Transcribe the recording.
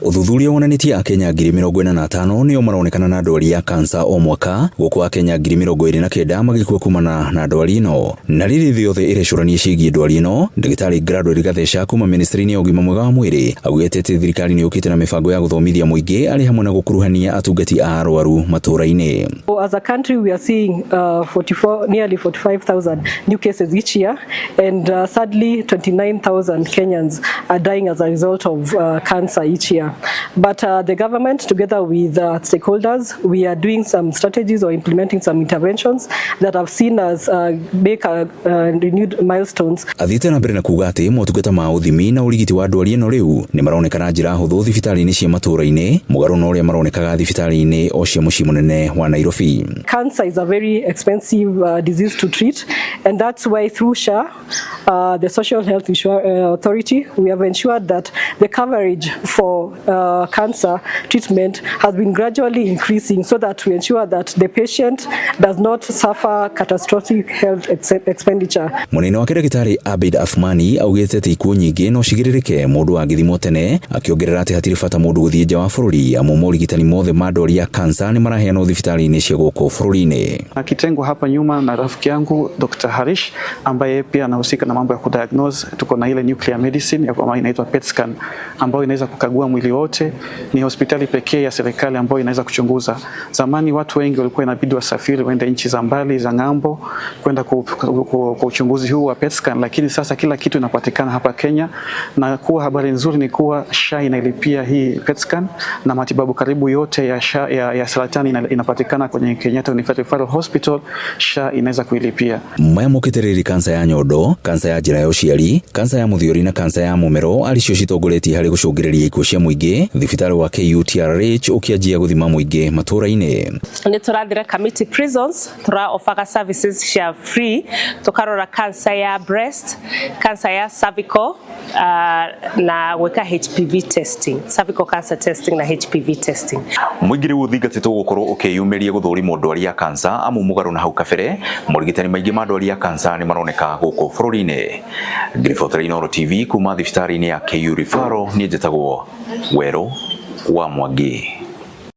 Ũthuthuria wonanĩtie Akenya 45,000 nĩo maronekana na ndwari ya kansa o mwaka, gũkũ Akenya 29,000 magĩkua kumana na ndwari ĩno. Na rĩrĩ thĩ yothe ĩrecũrania ciĩgiĩ ndwari ĩno, Ndagĩtarĩ Gladwell Gatheca kuma ministry-inĩ ya ũgima mwega wa mwĩrĩ augĩte atĩ thirikari nĩ yũkĩte na mĩbango ya gũthomithia mũingĩ arĩ hamwe na gũkuruhania atungati a arwaru matũũra-inĩ. As a country, we are seeing 44, nearly 45,000 new cases each year, and sadly, 29,000 Kenyans are dying as a result of cancer each year. But the government, together with stakeholders, we are doing some strategies or implementing some interventions that have seen us make renewed milestones. Athiĩte na mbere na kuga atĩ motungata ma ũthimi na ũrigiti wa ndwari ĩno rĩu nĩ maroneka na njĩra hũthũ thibitarĩ-inĩ cia matũũra-inĩ, mũgarũ na ũrĩa maronekaga thibitarĩ-inĩ o cia mũciĩ mũnene wa Nairobi. Cancer is a very expensive disease to treat, and that's why through SHA, the Social Health Authority, we have ensured that the coverage for cancer treatment has been gradually increasing so that we ensure that the patient does not suffer catastrophic health expenditure. Mũnene wake Ndagĩtarĩ Abid Athmani augĩte atĩ ikuũ nyingĩ no cigirĩrĩke mũndũ angĩthimwo tene, akĩongerera atĩ hatirĩ bata mũndũ gũthiĩ nja wa bũrũri amu morigitani mothe ma ndwari ya kansa nĩ maraheanwo thibitarĩ-inĩ cia gũkũ bũrũri-inĩ. Na kitengo hapa nyuma na rafiki yangu Dr. Harish ambaye pia anahusika na mambo ya kudiagnose. Tuko na ile nuclear medicine ambayo inaitwa PET scan ambayo inaweza kukagua mwili wote. Ni hospitali pekee ya serikali ambayo inaweza kuchunguza. Zamani watu wengi walikuwa inabidi wasafiri waende nchi za mbali za ng'ambo kwenda kwa uchunguzi huu wa PET scan, lakini sasa kila kitu inapatikana hapa Kenya, na kuwa habari nzuri ni kuwa SHA inailipia hii PET scan na matibabu karibu yote ya SHA, ya saratani inapatikana kwenye Kenyatta University Referral Hospital. SHA inaweza kuilipia. Maya mokĩte rĩrĩ kansa ya nyondo, kansa ya njĩra ya ũciari, kansa ya mũthiori na kansa ya mũmero arĩ cio citongoretie harĩ gũcũngĩrĩria ikuũ cia mũingĩ, thibitarĩ wa KUTRH ũkĩanjia gũthima mũingĩ matũũra-inĩ. Nĩ tũrathire Kamiti Prisons, tũra offer services cia free, tũkarora cancer ya breast, cancer ya cervical, na gwĩka HPV testing, cervical cancer testing na HPV testing. Mũingĩ rĩu ũthingatĩtwo gũkorwo ũkĩyumĩria gũthũrimwo ndwari ya kansa amu mũgarũ na hau kabere morigitani maingĩ ma ndwari ya kansa nĩ maroneka gũkũ bũrũri-inĩ. Ngĩribotera Inooro TV kuma thibitarĩ-inĩ ya KU Referral, niĩ njĩtagwo Werũ wa Mwangi.